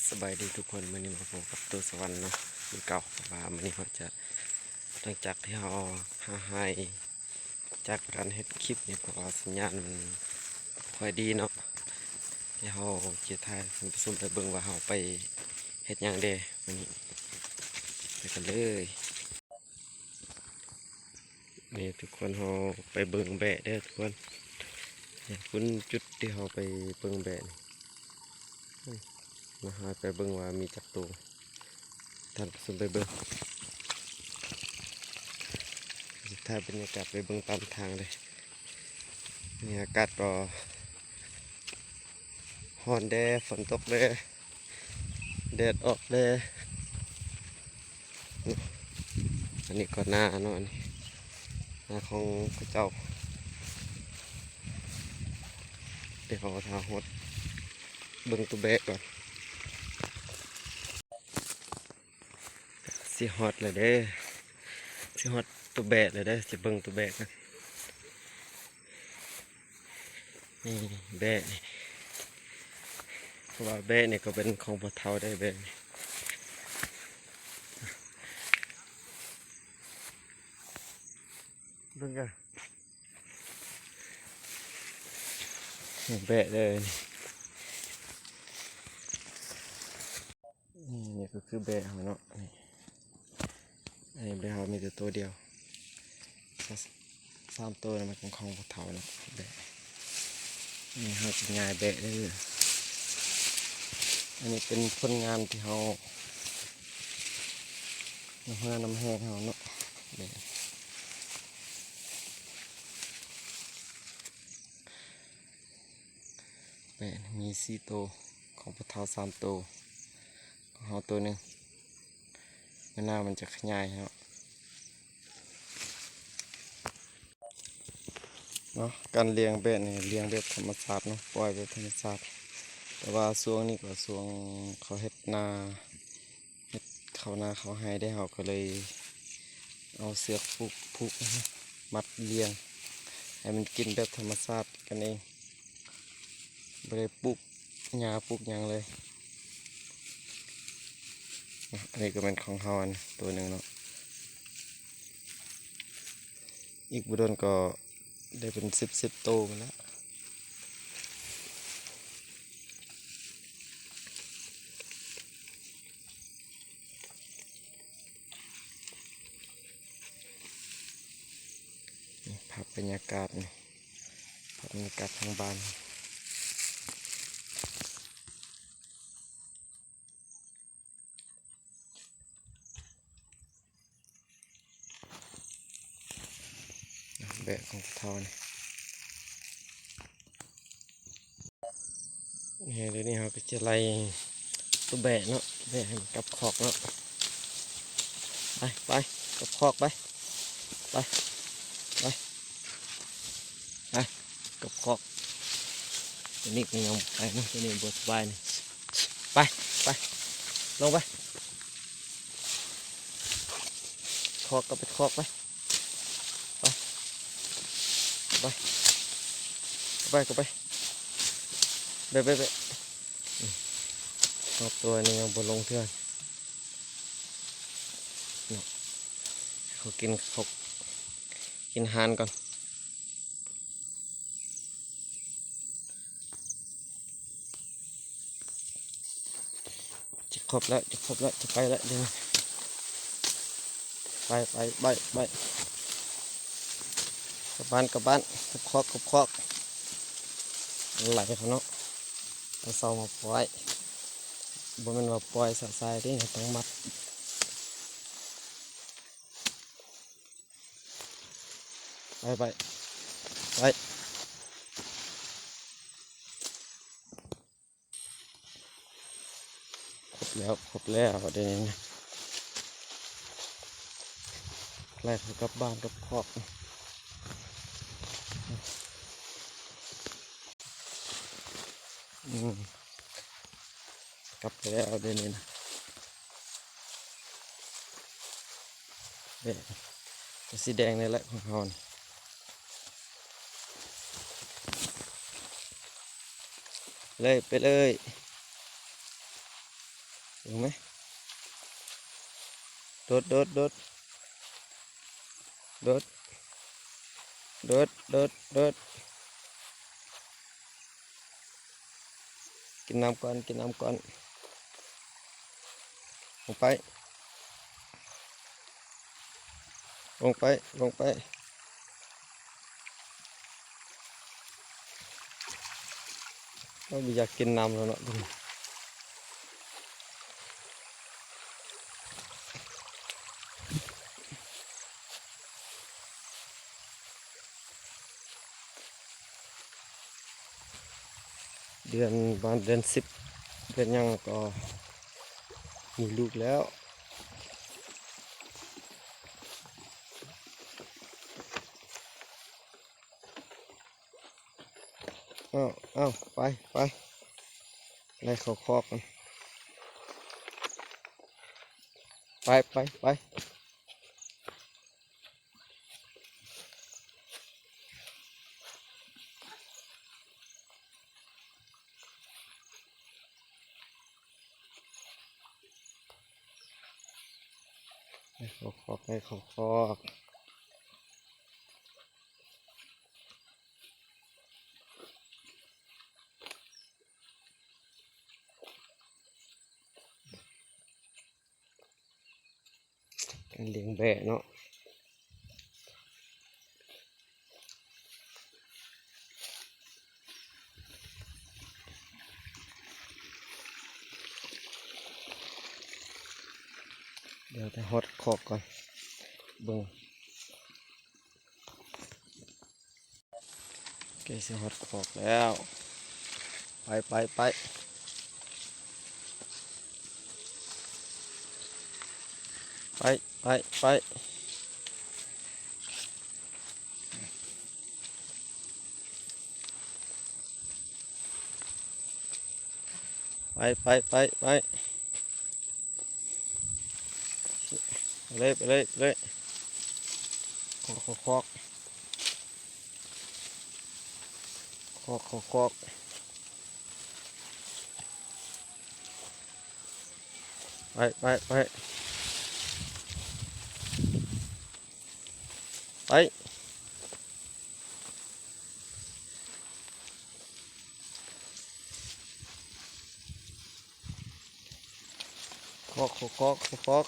ສະບາຍດີທຸກຄົນ, ມື້ນີ້ມາພົບກັບໂຕສະຫວັນເນາະ ຄືເກົ່າ. ວ່າມື້ນີ້ເຮົາຈະ ຫຼັງຈາກທີ່ເຮົາຫາຫາຍຈາກການເຮັດຄລິບນີ້ ເພາະວ່າສັນຍານມັນບໍ່ຄ່ອຍດີເນາະ, ດຽວເຮົາຈະຖ່າຍໃຫ້ທ່ານຜູ້ຊົມໄດ້ເບິ່ງວ່າເຮົາໄປເຮັດຫຍັງແດ່ມື້ນີ້. ໄປກັນເລີຍ. ນີ້ທຸກຄົນ, ເຮົາໄປເບິ່ງແບ້ເດີທຸກຄົນ. ນີ້ ພຸ້ນຈຸດທີ່ເຮົາໄປເບິ່ງແບ້ນີ້, ມາຫາໄປເບິ່ງວ່າມີຈັກໂຕ. ທ່ານຜູ້ຊົມໄປເບິ່ງ, ຊິຖ່າຍບັນຍາກາດໄປເບິ່ງຕາມທາງເລີຍ. ນີ້ອາກາດກໍຮ້ອນແດ່ ຝົນຕົກແດ່ ແດດອອກແດ່. ອັນນີ້ກໍນາເນາະ, ອັນນີ້ນາຂອງເຂົາເຈົ້າ. ດຽວເຮົາຖ້າຮອດເບິ່ງໂຕແບ້ກ່ອນ. ຊິຮອດແລ້ວເດີ, ຊິຮອດໂຕແບ້ແລ້ວເດີ, ຊິເບິ່ງໂຕແບ້ກ່ອນ. ນີ້ແບ້ນີ້, ເພາະວ່າແບ້ນີ້ກໍເປັນຂອງພໍ່ເຖົ້າໄດ໋ ແບ້ນີ້. ເບິ່ງກະ ນີ້ແບ້ເດີ. ນີ້ ນີ້ກໍຄືແບ້ເຮົາເນາະ, ນີ້ ອັນນີ້ແບ້ເຮົາມີແຕ່ໂຕດຽວ, ສາມໂຕນັ້ນມັນເປັນຂອງພໍ່ເຖົ້າເນາະ. ແບ້ນີ້ເຮົາຊິຍ້າຍແບ້ເດີ. ອັນນີ້ເປັນຜົນງານທີ່ເຮົານຳເຮືອນຳແຮງເຮົາເນາະ. ແບ້ ແບ້ມີສີ່ໂຕ, ຂອງພໍ່ເຖົ້າສາມໂຕ, ຂອງເຮົາໂຕໜຶ່ງ. ເວລາມັນຈະຂະຫຍາຍເນາະ, ເນາະ. ການລ້ຽງແບ້ນີ້ລ້ຽງແບບທຳມະຊາດເນາະ, ປ່ອຍແບບທຳມະຊາດ. ແຕ່ວ່າຊ່ວງນີ້ກໍຊ່ວງເຂົາເຮັດນາ ເຮັດເຂົ້ານາເຂົ້າໄຮ່ໄດ້, ເຮົາກໍເລີຍເອົາເຊືອກຜູກ ຜູກ ມັດລ້ຽງ ໃຫ້ມັນກິນແບບທຳມະຊາດກັນເອງ, ບໍ່ໄດ້ປູກຫຍ້າປູກຫຍັງເລີຍ. ອັນນີ້ກໍແມ່ນຂອງເຮົາອັນໂຕໜຶ່ງເນາະ, ອີກບໍ່ດົນກໍ ໄດ້ເປັນສິບ ສິບໂຕພຸ້ນລະ. ນີ້ພາບບັນຍາກາດນີ້, ພາບບັນຍາກາດທາງບ້ານ. ແບ້ຂອງເຖົ້ານີ້. ນີ້ ດຽວນີ້ເຮົາກໍຈະໄລ່ໂຕແບ້ເນາະ, ແບ້ໃຫ້ມັນກັບຄອກເນາະ. ໄປ ໄປ ກັບຄອກໄປ. ໄປ ໄປ ໄປ ກັບຄອກ. ໂຕນີ້ກໍຍັງໄປເນາະ, ໂຕນີ້ບໍ່ສະບາຍນີ້. ໄປ ໄປ ລົງໄປ ຄອກກໍໄປຄອກໄປ. ໄປ ໄປ ເຂົ້າໄປ ເຂົ້າໄປ. ໄປ ໄປ ໄປ. ອືມ ຄອກໂຕນີ້ຍັງບໍ່ລົງເທື່ອເນາະ, ເຂົາກິນເຂົ້າ ກິນອາຫານກ່ອນ. ຈະຄົບແລ້ວ ຈະຄົບແລ້ວ ຈະໄປແລ້ວ ດຽວນີ້. ໄປ ໄປ ໄປ ໄປ ກັບບ້ານ ກັບບ້ານ ກັບຄອກ ກັບຄອກ. ໄລ່ເຂົາເນາະ, ເອົາເສົາມາປ່ອຍ, ບໍ່ແມ່ນວ່າປ່ອຍຊະຊາຍເດ້, ຕ້ອງມັດ. ໄປ ໄປ ໄປ. ຄົບແລ້ວ ຄົບແລ້ວ ເດ ໄລ່ເຂົາກັບບ້ານກັບຄອກ. ອືມ ກັບໄປແລ້ວເດນີ້ນະ. ເດ້ ໂຕສີແດງນີ້ແຫຼະຂອງເຮົານີ້. ເລີຍ ໄປເລີຍ. ເຫັນໄໝ? ໂດດ ໂດດ ໂດດ ໂດດ ໂດດ ໂດດ ໂດດ ກິນນ້ຳກ່ອນ ກິນນ້ຳກ່ອນ. ລົງໄປ ລົງໄປ ລົງໄປ. ເຮົາບໍ່ຢາກກິນນ້ຳແລ້ວເນາະ. ເດືອນ ປະມານເດືອນສິບ ເດືອນຫຍັງກໍມີລູກແລ້ວ. ເອົາ ເອົາ ໄປ ໄປ ໄລ່ເຂົ້າຄອກມັນ. ໄປ ໄປ ໄປ. ໄລ່ເຂົ້າຄອກ ໄລ່ເຂົ້າຄອກ. ການລ້ຽງແບ້ເນາະ. ດຽວໄປຮອດຄອກກ່ອນ ເບິ່ງ. ໃກ້ຊິຮອດຄອກແລ້ວ. ໄປ ໄປ ໄປ ໄປ ໄປ ໄປ ໄປ ໄປ ໄປ ໄປ. ໄປເລີຍ ໄປເລີຍ ໄປເລີຍ. ຄອກ ຄອກ ຄອກ ຄອກ ຄອກ ຄອກ. ໄປ ໄປ ໄປ ໄປ. ຄອກ ຄອກ ຄອກ ຄອກ ຄອກ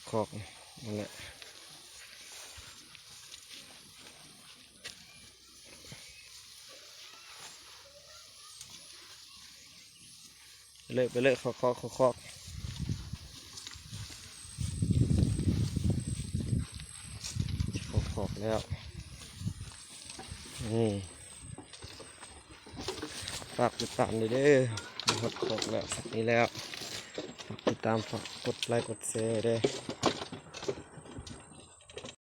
ຄອກ ນັ້ນແຫຼະ. ໄປເລີຍ ໄປເລີຍ ເຂົ້າຄອກ ເຂົ້າຄອກ ເຂົ້າຄອກແລ້ວ. ນີ້ ຝາກຕິດຕາມເດີ ເດີ ຮອດຄອກແລ້ວ ສັກນີ້ແລ້ວ. ຝາກຕິດຕາມ ຝາກກົດໄລກົດແຊເດີ.